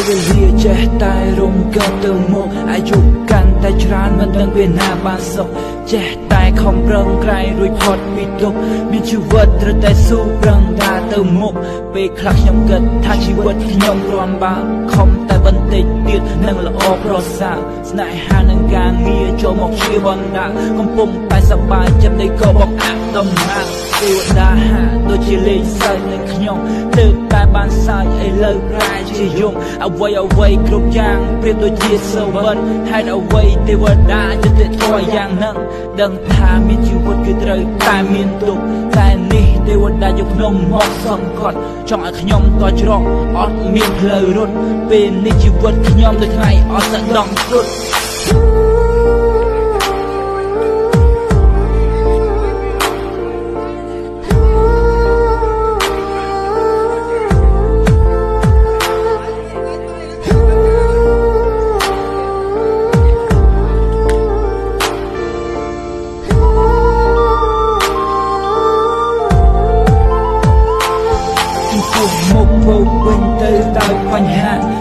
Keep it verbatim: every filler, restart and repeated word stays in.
Lia cheh tay rŭng kơt tơ mô, a yŭk kăn tay chran mân dâng bê na ƀa sŏk. Cheh tay khŏm prơm krai ruih phŏt pi dôk, miên chi vơt rơt tay su prơm ta tơ mô. Bê khlăk nhŏm kơt tha chi vơt nhŏm krom ba, khŏm tay bân têch tiêt nâng lơ ôp ro sa. Snai ha nâng ga ngia chô mŏk chia bân đa, kŏm pŭng tay sa bai chăm đê kô bŏk ăk tâm hak. Tê vơt đa ha, đô chia lê sai nâng khñŏm, tê tay ban sai ê lơ rai chia yŭng. A vay a vay krŭp yang, pê đô chia sơ vân, hai a vay tê vơt đa, chơ tê thoi yang nâng. Đăng tha miên chi vơt kơ trơ, tay miên tŭk, tay nih tê vơt đa yŭk nông mŏk sŏng kŏt. Chong a khñŏm to chrŏ, ŏt miên hlơ rŭt, pê nih chi vơt khñŏm đơ khnai ŏt sa đŏng kŭt. Mŭk bâu bênh tơ tao panh ha.